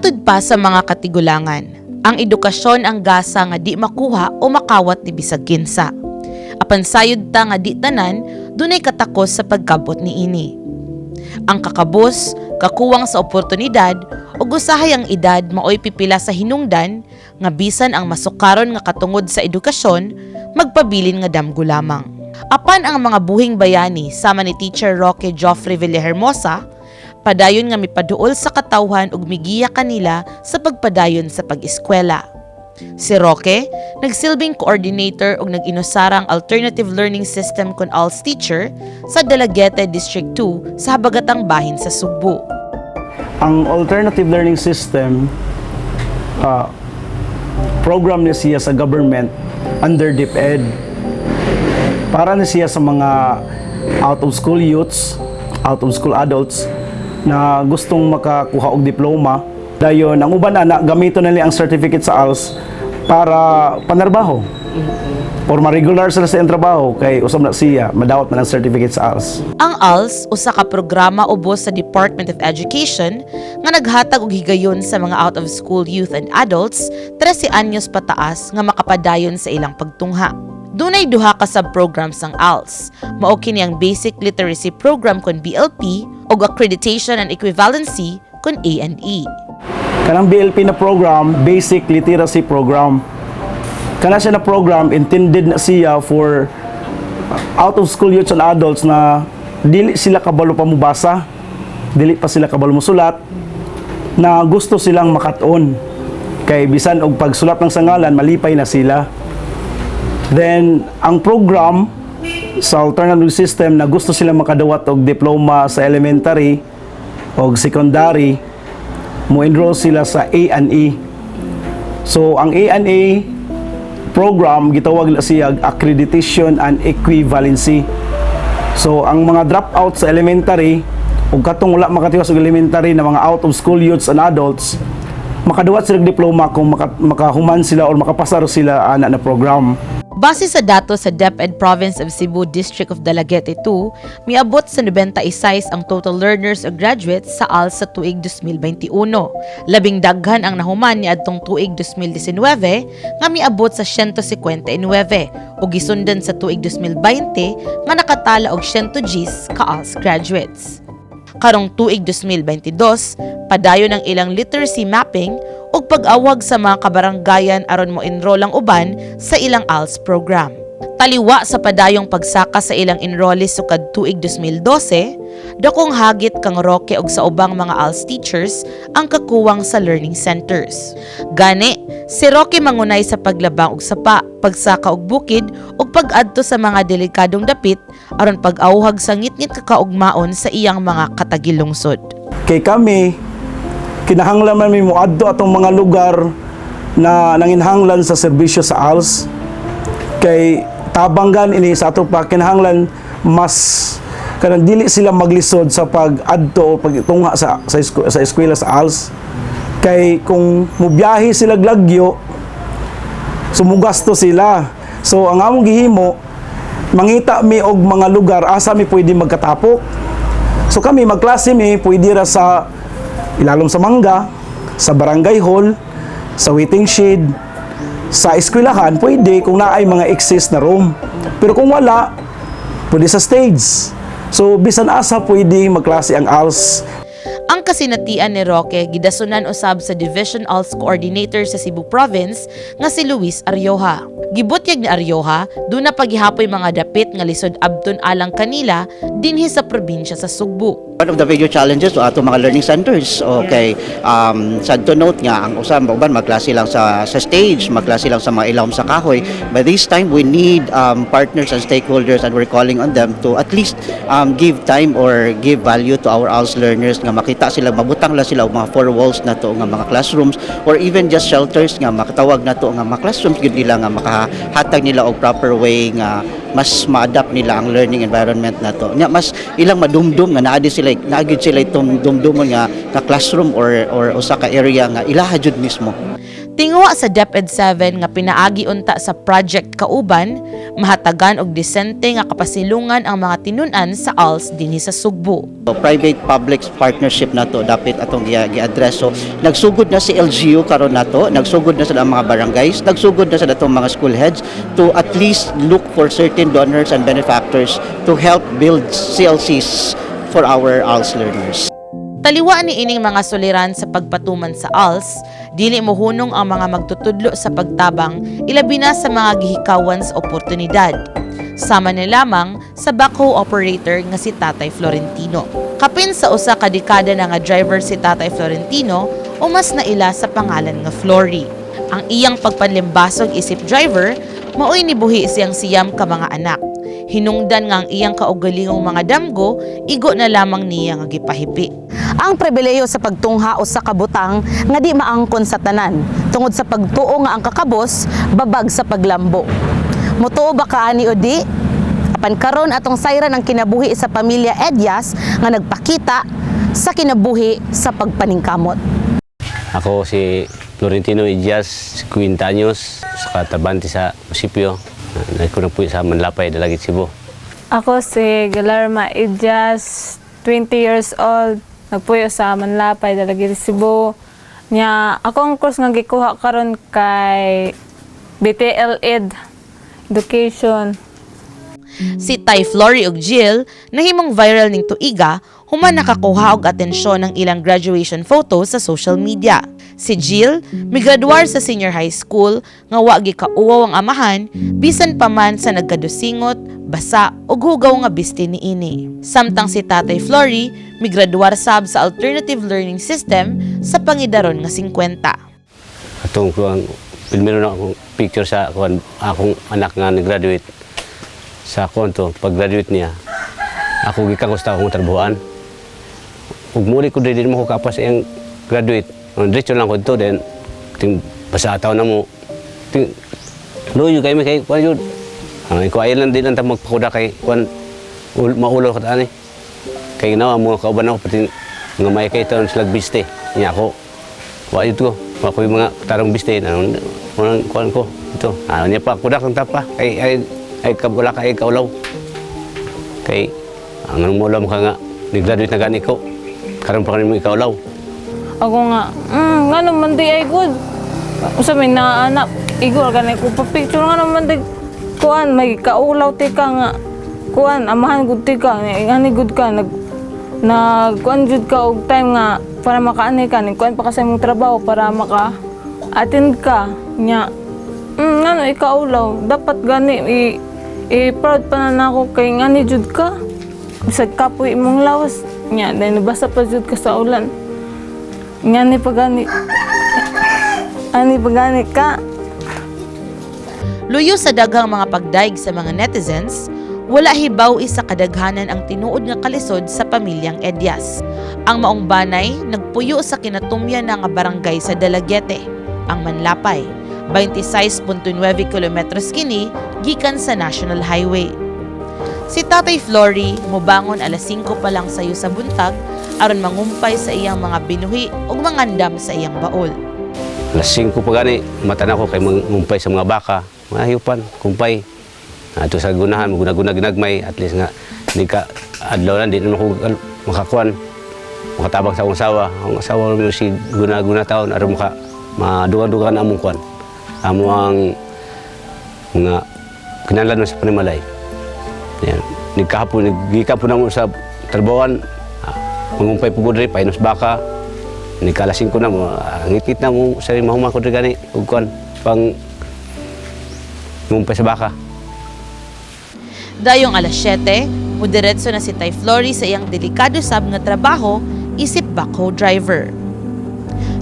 Matud pa sa mga katigulangan, ang edukasyon ang gasa nga di makuha o makawat ni bisag kinsa. Apan sayod ta nga di tanan dunay katakos sa pagkabot niini. Ang kakabos, kakuwang sa oportunidad ug usahay ang edad maoy pipila sa hinungdan nga bisan ang masukaron nga katungod sa edukasyon magpabilin nga damgo lamang. Apan ang mga buhing bayani sama ni Teacher Roque Joffrey Villahermosa, padayon nga mipaduol sa katawhan ug migiya kanila sa pagpadayon sa pag-eskwela. Si Roque, nagsilbing coordinator ug nag-inusarang Alternative Learning System kon ALS teacher sa Dalaguete District 2 sa habagatang bahin sa Sugbo. Ang alternative learning system program ni siya sa government under DepEd. Para ni siya sa mga out of school youths, out of school adults na gustong makakuha og diploma. Dayon ang uban ana gamiton nila ang certificate sa ALS para panarbaho. Or ma-regular sila sa iyang trabaho kay usab na siya madawat man ang certificate sa ALS. Ang ALS usa ka programa ubos sa Department of Education nga naghatag og higayon sa mga out of school youth and adults 13 anyos pataas nga makapadayon sa ilang pagtungha. Dunay duha ka sub-programs ang ALS. Mao kini ang Basic Literacy Program kon BLP ug Accreditation and Equivalency kon A&E. Kanang BLP na program, Basic Literacy Program. Kana siya na program, intended na siya for out of school youths and adults na dili sila kabalo pa mubasa, dili pa sila kabalo musulat, na gusto silang makat-on. Kay bisan og pagsulat ng sangalan, malipay na sila. Then, ang program sa alternative system na gusto sila makadawat og diploma sa elementary o secondary, mo enroll sila sa A&E. So ang A&E program, gitawag na siya accreditation and equivalency. So ang mga dropout sa elementary ug katong wala makatiwas og elementary na mga out of school youths and adults, makaduwat sila og diploma kung makahuman sila or makapasar sila ana na program. Base sa datos sa DepEd Province of Cebu District of Dalaguete 2, miabot sa 96 ang total learners o graduates sa ALS sa tuig 2021. Labing daghan ang nahuman niadtong tuig 2019 nga miabot sa 159 ug gisundan sa tuig 2020 nga nakatala og 110 ka ALS graduates. Karong tuig 2022, padayon ang ilang literacy mapping ug pag-awag sa mga kabaranggayan aron mo enroll ang uban sa ilang ALS program. Taliwa sa padayong pagsaka sa ilang enrollees sukad tuig 2012, dakong hagit kang Roque ug sa ubang mga ALS teachers ang kakuwang sa learning centers. Gani, si Roque mangunay sa paglabang og sapa, pagsaka og bukid ug pag-adto sa mga delikadong dapit aron pag-awhag sa ngitngit ka kaugmaon sa iyang mga katagilungsod. Kay kami, kinahanglan man mi moadto atong mga lugar na nanginhanglan sa serbisyo sa ALS. Kay tabanggan ini sa ato pa, kinahanglan mas kanang dili sila maglisod sa pag-adto o pagtungha sa eskwela sa ALS. Kay kung mubiyahe sila lagyo, sumugasto sila. So ang among gihimo, mangita mi og mga lugar asa mi pwede magkatapok. So kami magklase mi pwede ra sa ilalom sa mangga, sa barangay hall, sa waiting shed, sa eskwelahan pwede kung naay mga excess na room. Pero kung wala, pwede sa stage. So bisan asa pwede magklase ang ALS. Ang kasinatian ni Roque gidasunan usab sa Division ALS Coordinator sa Cebu Province nga si Luis Arioja. Gibutyag ni Arioja, duna pagihapoy mga dapit nga lisod abton alang kanila dinhi sa probinsya sa Sugbo. One of the major challenges to ato mga learning centers. Okay, sad to note nga ang usa, uban magklase lang sa stage, magklase lang sa mga ilawom sa kahoy. But this time we need partners and stakeholders, and we're calling on them to at least give time or give value to our ALS learners nga makita sila, mabutang lang sila og mga four walls na to nga mga classrooms or even just shelters nga makatawag na to nga mga classrooms gyud nila, nga makahatag nila og proper way nga mas ma-adapt nila ang learning environment na to. Nya mas ilang madumdum nga naa gyud sila itong dumdumon nga classroom or usa ka area nga ilaha jud mismo. Tinguha sa DepEd 7 nga pinaagi unta sa Project Kauban, mahatagan og disente nga kapasilungan ang mga tinun-an sa ALS dinhi sa Sugbo. So, private-public partnership na to dapat atong gi-address. So nagsugod na si LGU karon nato, nagsugod na sa mga barangays, nagsugod na sa atong mga school heads to at least look for certain donors and benefactors to help build CLCs for our ALS learners. Taliwa ni ining mga suliran sa pagpatuman sa ALS, dili mohunong ang mga magtutudlo sa pagtabang, ilabi na sa mga gihikawan sa oportunidad. Sama ni lamang sa backhoe operator nga si Tatay Florentino. Kapin sa usa ka dekada na nga driver si Tatay Florentino o mas naila sa pangalan nga Flory. Ang iyang pagpanlimbasog isip driver, maoy nibuhi siyang siyam ka mga anak. Hinungdan nga ang iyang kaugalingong mga damgo, igo na lamang niya nga gipahipi. Ang pribilehiyo sa pagtungha o sa kabutang nga di maangkon sa tanan tungod sa pagtuo nga ang kakabos babag sa paglambo. Mutuo ba ka ani o di? Apan karon atong sayran ang kinabuhi sa pamilya Edias nga nagpakita sa kinabuhi sa pagpaningkamot. Ako si Florentino Idias, 50 años, sa Trabante sa munisipyo. Nagkulang po sa Manlapay, Dalaguete, Cebu. Ako si Galarma Idyas, 20 years old, nagpuyo sa Manlapay, Dalaguete, Cebu. Nya, akong course nga gikuha karon kay BTL Ed Education. Si Tay Flory ug Jill nahimong viral ning tuiga human nakakuha og atensyon ng ilang graduation photo sa social media. Si Jill migraduar sa senior high school nga wa gikauwaw ang amahan bisan pa man sa nagkadusingot, basa ug hugaw nga bisti niini. Samtang si Tatay Flory migraduar sab sa alternative learning system sa pangidaron nga 50. Atong kuang primero na akong picture sa kuan akong anak nga nag-graduate sa kuan to, pag-graduate niya. Ako gikan ko sa akong trabahoan. Ug muli ko dili mo ko kapas iyang graduate. Ang diretso lang ko dito then ting basa taw na mo. Ting luyo kay mi kay kuan yun. Ang iko ay lang din ang magpakuda kay kuan maulaw ka ani. Kay ginawa mo kauban ako pati mga may kay taon sila biste. Nya ako wa ito ko. Wa ko yung mga tarong biste na unang kuan ko ito. Ano niya pa kuda kang tapa ay ay ay kabula ka ay kaulaw. Kay ang anong mo ka nga ni-graduate na gani ko. Karon pa kanimo ikaulaw. Ako nga, ngano man di ay good. Usa may naanak, igor gani ko pa picture nga naman di kuan may kaulaw ti ka nga kuan amahan gud ti ka ngani gud ka nag nag kuan jud ka og time nga para makaani ka ning kuan pa ka sa imong trabaho para maka attend ka nya, ngano ikaulaw dapat gani i proud pa na nako kay ngani jud ka bisag kapoy imong lawas nya dahil nabasa pa jud ka sa ulan. Ngani pa gani. Ani pa gani ka. Luyo sa daghang mga pagdaig sa mga netizens, wala hibaw sa kadaghanan ang tinuod nga kalisod sa pamilyang Edias. Ang maong banay nagpuyo sa kinatumyan na nga barangay sa Dalaguete, ang Manlapay. 26.9 kilometros kini gikan sa National Highway. Si Tatay Flory mubangon alas 5 pa lang sayo sa buntag aron mangumpay sa iyang mga binuhi ug mangandam sa iyang baol. Alas 5 pa gani, mata na ko kay mangumpay sa mga baka. Mga hiupan, kumpay. Ato sa gunahan, maguna-guna ginagmay, at least nga, di ka, adlaw lang, di naman ko makakuan. Makatabang sa akong asawa. Ang asawa mo si guna-guna taon, aron maka, madugan-dugan among kuan. Amo ang mga kinahanglan sa panimalay. Yan. Nagkahapon, naggikan po na mo sa trabawan, mangumpay po ko diri, painos baka. Nagkalasing ko na mo, ngit-ngit na mo, sa mahuman ko diri gani, ug kuan, pang ngumpay sa baka. Dayong alas 7, mudiretso na si Tay Flory sa iyang delikado sab nga trabaho isip backhoe driver.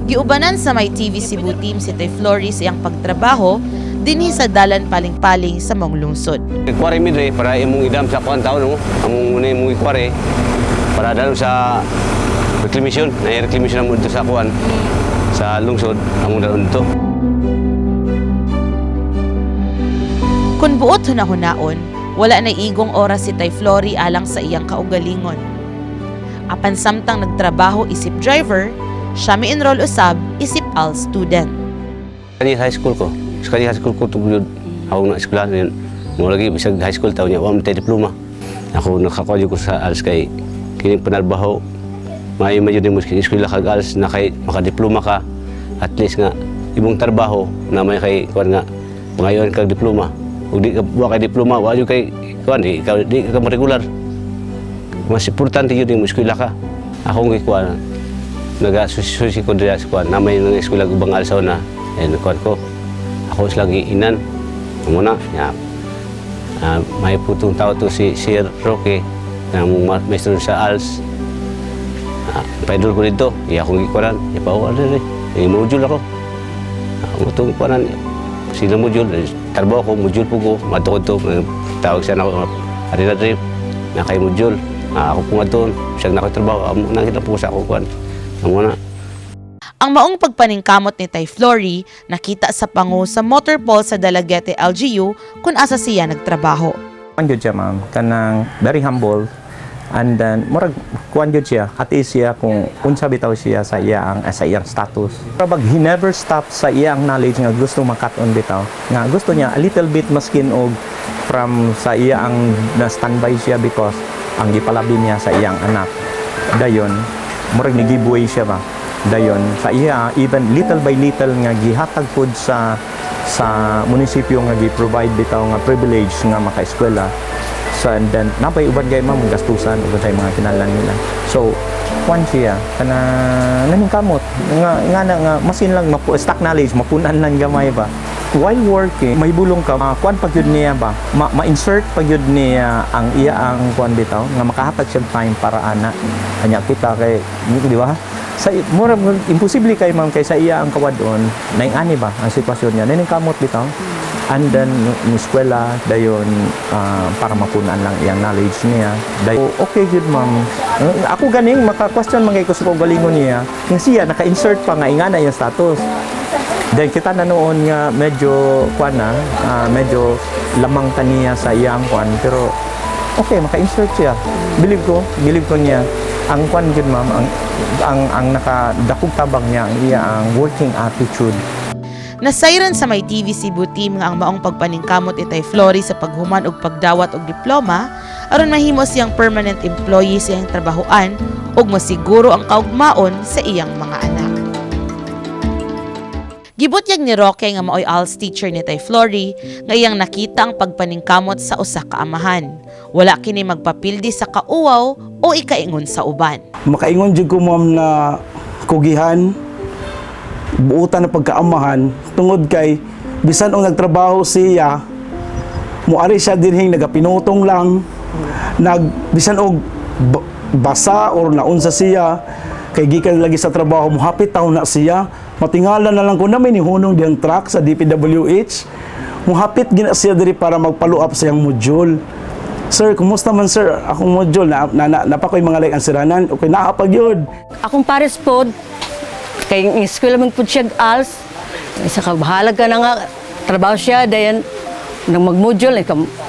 Giubanan sa May TV Cebu team si Tay Flory sa iyang pagtrabaho dinhi sa dalan paling-paling sa maong lungsod. Ikwari mi diri para imong idam sa kuan taon no, among una imong ikwari para dalon sa reclamation, na reclamation mo dito sa kuan sa lungsod, among dalon dito. Kung buot hunahunaon, wala na igong oras si Tay Flory alang sa iyang kaugalingon. Apan samtang nagtrabaho isip driver, siya mi-enroll usab isip ALS student. Kani high school ko. Sa kani high school ko tugod ako na eskwelahan yun. Mo lagi bisag high school taw niya wa man tay diploma. Ako nakakuha ko sa ALS kay kini panarbaho. Maayo man jud nimo eskwela kag ALS na kay makadiploma ka, at least nga imong trabaho na may kay kuan nga pangayon kag diploma. Ug di ka wa kay diploma, wa jud kay kuan, di ka regular. Mas importante jud nimo eskwela ka. Akong gikuan nagasusi ko dira sa kuan na may nang eskwela ubang ALS na eh kuan ko. Ako sila giinan. Muna, ya. May putong tao to si Sir Roque na mong maestro sa ALS. Paidol ko dito, iya akong gikuanan, ipawa diri. Eh, module ako. Mutong kuanan, sila module, eh, trabaho ko, module po ko, madto ko to, eh, tawag siya na ako, ari na trip, na kay module. Ako po nga doon, siya na trabaho, amo nakita po sa ako kuan. Amo na. Ang maong pagpaningkamot ni Tay Flory nakita sa pango sa motor pole sa Dalaguete LGU kung asa siya nagtrabaho. Kuan jud siya, ma'am, kanang very humble and then murag kuan jud siya, at ease siya kung unsa bitaw siya sa iyang status. Pero he never stop sa iyang knowledge nga gusto makat-on bitaw. Nga gusto niya a little bit maskin og from sa iyang na standby siya because ang gipalabi niya sa iyang anak. Dayon murag ni giveaway siya ba. Dayon sa iya even little by little nga gihatag pod sa munisipyo nga gi-provide bitaw nga privilege nga makaeskwela. So and then napay uban kay ma'am gastusan uban sa mga kinahanglan nila. So kuan siya kana naningkamot nga nga na nga masin lang mapu, stock knowledge mapunan lang gamay ba. While working may bulong ka kuan pag yun niya ba ma-insert pag yun niya ang iya ang kuan bitaw nga makahatag siya time para ana anya kita kay, di ba, sa mura imposible kay ma'am kay sa iya ang kawadon naing ani ba ang sitwasyon niya naningkamot bitaw and then ni eskwela dayon para mapunan lang iyang knowledge niya dayon okay good ma'am. Ako ganing maka-question man kay ko sa kaugalingon niya nga siya naka-insert pa nga ingana iyang status. Then kita na noon nga medyo kuan na medyo lamang ta niya sa iyang kuan pero okay maka-insert siya. Believe ko niya ang kuan gyud ma'am ang nakadakog tabang niya ang iya ang working attitude. Nasayran sa May TV Cebu team nga ang maong pagpaningkamot ni Tay Flory sa paghuman og pagdawat og diploma aron mahimo siyang permanent employee sa iyang trabahoan ug masiguro ang kaugmaon sa iyang mga anak. Gibutyag ni Roque nga maoy ALS teacher ni Tay Flory nga iyang nakita ang pagpaningkamot sa usa ka amahan. Wala kini magpapildi sa kauwaw o ikaingon sa uban. Makaingon jud ko ma'am na kugihan, buutan na pagkaamahan tungod kay bisan og nagtrabaho siya, muari siya dinhing nagapinutong lang, nag bisan og basa or naunsa siya kay gikan lagi sa trabaho, muhapit taw na siya, matingala na lang ko na may nihunong diyang truck sa DPWH, muhapit gina siya diri para magpalo up sa iyang module. "Sir, kumusta man sir? Akong module na napakoy mga like ang siranan." Okay, naa pa gyud. Akong pares pod, kay ang eskwela man pod siya ALS, isa ka bahala ka na nga, trabaho siya, dayan, nang mag-module, eh,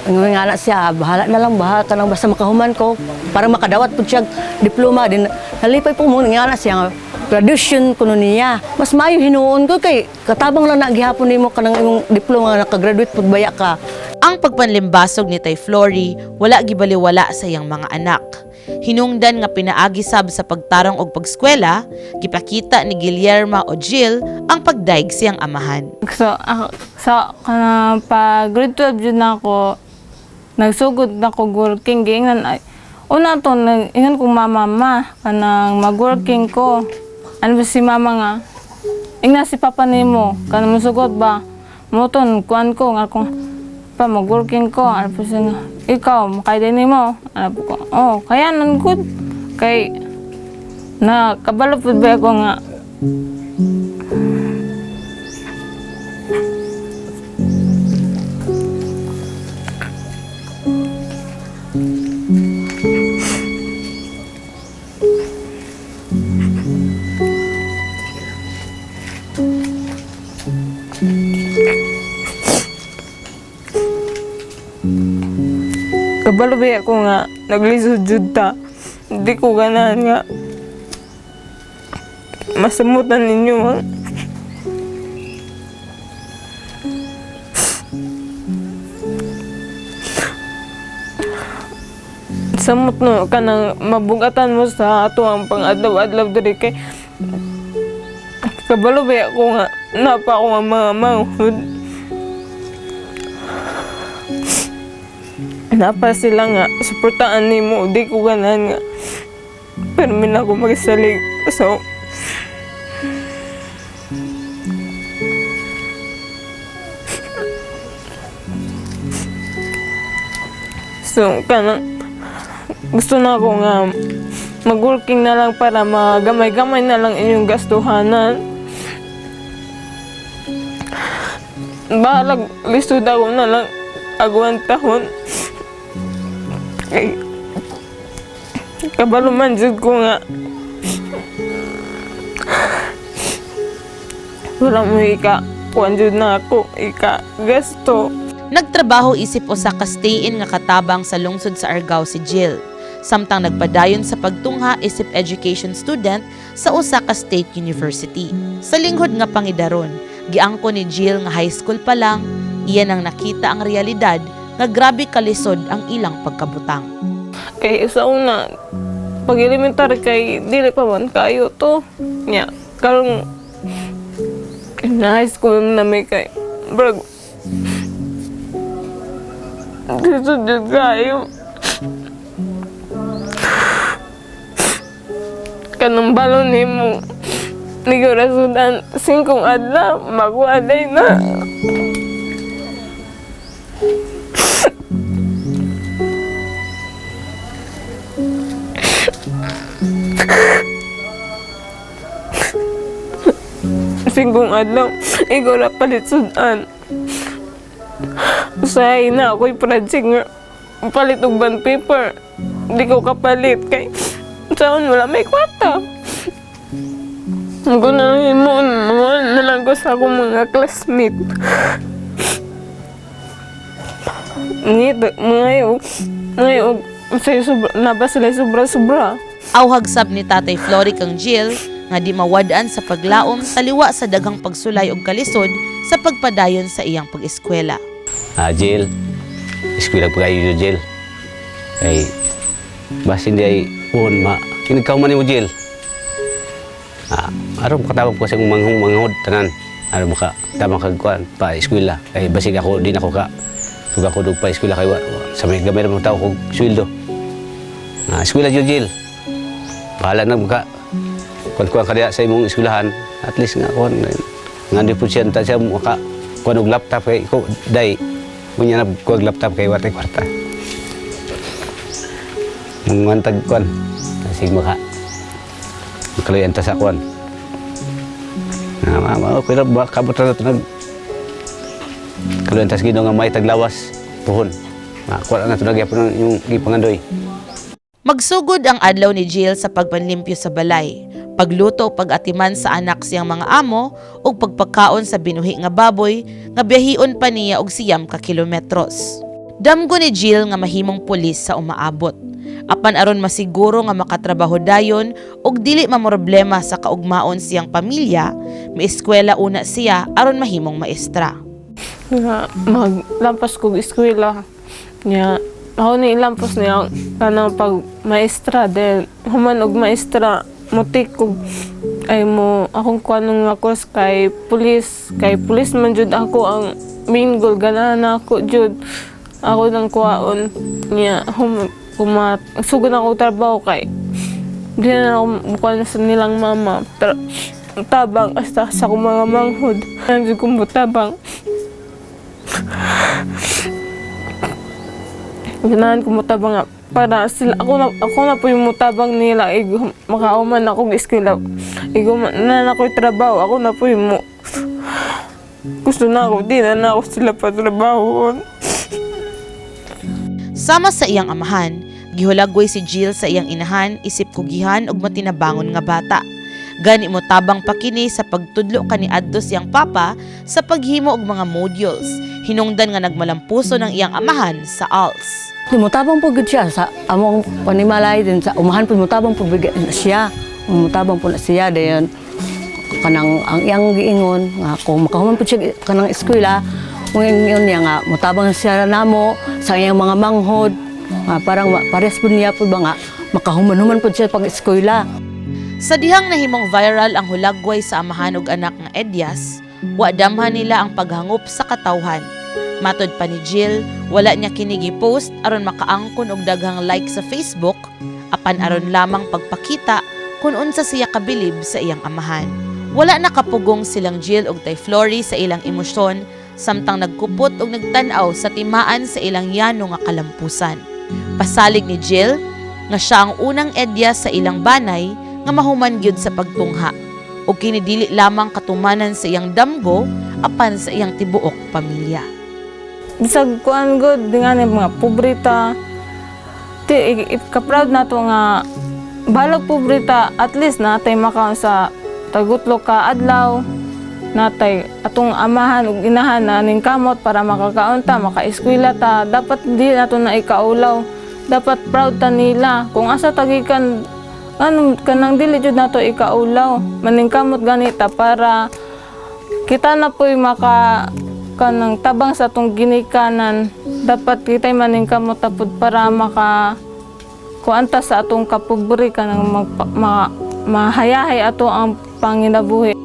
nga na siya, "Ah, bahala na lang, bahala ka lang, basta makahuman ko, para makadawat pod siya diploma, din, nalipay po mo, nga na siya, nga, graduation kuno niya. Mas maayo hinuon ko kay katabang lang na gihapon nimo kanang imong diploma nga nakagraduate pud baya ka. Ang pagpanlimbasog ni Tay Flory wala gibaliwala sa iyang mga anak. Hinungdan nga pinaagi sab sa pagtarong og pagskwela, gipakita ni Guillerma o Jill ang pagdaig siyang amahan. So, ako, sa kana pa grade 12 jud na ako, nagsugod na ko working, giingnan ay una to nag ingon kong mama, "Ma, kanang mag-working ko." Ano ba si mama nga, "Ingna si papa nimo kanang mosugot ba moton kuan ko nga kung pa mag-working ko." Ano po siya nga, "Ikaw makaya nimo?" Ano po ko, "Oh, kaya nan good." Kay na kabalo pud ba ako nga kabalo ba ako nga naglisod jud ta. Hindi ko ganahan nga masamutan ninyo. Ah. Samot no kanang mabugatan mo sa ato ang pang-adlaw-adlaw diri kay kabalo ba ako nga napa ako nga mga manghod. Napa sila nga suportaan nimo, di ko ganahan nga permi na ako magsalig. So kanang gusto na ako nga mag-working na lang para magamay-gamay na lang inyong gastuhanan. Bahalag lisod ako na lang agwantahon. Kay kabalo man jud ko nga wala mo ika kuan jud na ako ika gasto. Nagtrabaho isip usa ka stay-in nga katabang sa lungsod sa Argao si Jill. Samtang nagpadayon sa pagtungha isip education student sa usa ka state university. Sa linghod nga pangidaron, giangko ni Jill nga high school pa lang, iya nang nakita ang realidad nga grabe kalisod ang ilang pagkabutang. Kay sa una, pag elementary kay dili pa man kayo to. Nya, karong na high school na may kay brag dito jud kayo. Kanang balon nimo ni rasudan singkong adlaw makuha day na. Singkong adlaw ikaw ra palit sudan. Usahay na ako'y project nga palit og bond paper. Di ko kapalit kay saon wala may kwarta. Ako na lang himuon, na lang ko sa akong mga classmate. Ngit, mga yung, mga yung, sa'yo sobra, naba sila sobra-sobra. Awhag sab ni Tatay Flory kang Jill nga di mawad-an sa paglaom taliwa sa daghang pagsulay og kalisod sa pagpadayon sa iyang pag-eskwela. Jill, eskwela pa kayo, Jill. Kay basin di ay puhon ma kinigkaw man nimo, Jill. Aron makatawag ko sa imong manghong manghod tanan. Aron maka tabang kag kuan pa eskwela. Kay basig ako di na ko ka sug ako dug pa eskwela kay sa may gamay ra man tawo kog sweldo. Eskwela jud, Jill. Bahala na maka kuan kuan ka diha sa imong eskwelahan. At least nga kuan nga di po siya ta siya maka kuan og laptop kay ko dai unya na kuan laptop kay watay kwarta. Mangantag kuan sig maka makalayan ta sa kuan. Na ma okay ra ba kabot ra nag kaluyan tas Ginoo nga may taglawas puhon. Kuan na to nagyapon yung gipangandoy. Magsugod ang adlaw ni Jill sa pagpanlimpyo sa balay, pagluto o pag-atiman sa anak siyang mga amo ug pagpagkaon sa binuhi nga baboy nga biyahion pa niya og 9 ka kilometros. Damgo ni Jill nga mahimong pulis sa umaabot. Apan aron masiguro nga makatrabaho dayon ug dili mamroblema sa kaugmaon siyang pamilya, mieskwela una siya aron mahimong maestra. Nga maglampas kog eskwela. Nya ako ni ilampas niya kanang pag maestra, then human og maestra mutik kog ay mo akong kuan nga course kay police man jud ako ang main goal, ganahan na ako jud ako nang kuwaon niya. Hum, kuma sugod na ako trabaho kay di na ako mukuan sa nilang mama. Tabang hasta sa akong mga manghod jud kong tabang, ganahan ko mutabang nga para sila ako na po yung mutabang nila igo makauman ako og eskwela, igo na na ako'y trabaho, ako na po yung mo gusto na ako di na na ako sila patrabahoon. Sama sa iyang amahan, gihulagway si Jill sa iyang inahan isip kugihan ug matinabangon nga bata. Gani mo tabang pa kini sa pagtudlo kaniadto siyang papa sa paghimo og mga modules, hinungdan nga nagmalampuso ng iyang amahan sa ALS. Di mutabang po gud siya sa among panimalay din sa umahan po, mutabang po siya. Mutabang po na siya dayon kanang ang iyang giingon nga kung makahuman po siya kanang eskwela, moingon niya nga mutabang siya namo sa iyang mga manghod. Nga parang parehas pud niya pud ba nga makahuman-human pud siya pag eskwela. Sa dihang nahimong viral ang hulagway sa amahan ug anak nga Edias, wa damhan nila ang paghangop sa katawhan. Matod pa ni Jill, wala niya kini gi-post aron makaangkon og daghang like sa Facebook, apan aron lamang pagpakita kung unsa siya kabilib sa iyang amahan. Wala nakapugong silang Jill og Tay Flory sa ilang emosyon samtang nagkupot og nagtan-aw sa timaan sa ilang yano nga kalampusan. Pasalig ni Jill nga siya ang unang Edya sa ilang banay nga mahuman gyud sa pagtungha ug kini dili lamang katumanan sa iyang damgo apan sa iyang tibuok pamilya. Bisag kuan gud, di nga ni mga pobreta ti ka-proud nato nga balag pobreta, at least natay makaon sa tagutlo ka adlaw, natay atong amahan ug inahan na ning kamot para makakaon ta, makaeskwela ta. Dapat di nato na ikaulaw, dapat proud ta nila kung asa tagikan ano kanang dili jud nato ikaulaw. Maningkamot ganita para kita na po'y maka kanang tabang sa atong ginikanan. Dapat kita'y maningkamot ta pud para maka kuan ta sa atong kapobre, kanang mahayahay ato ang panginabuhi.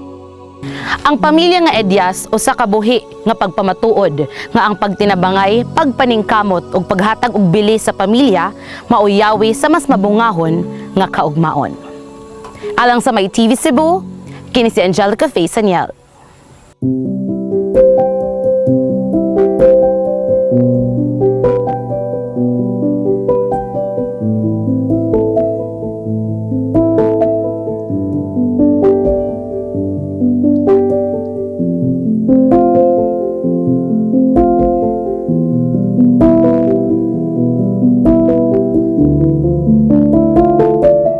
Ang pamilya nga Edias usa ka buhi nga pagpamatuod nga ang pagtinabangay, pagpaningkamot ug paghatag og bili sa pamilya mauyawi sa mas mabungahon nga kaugmaon. Alang sa May TV Cebu, kini si Angelica Faye Saniel.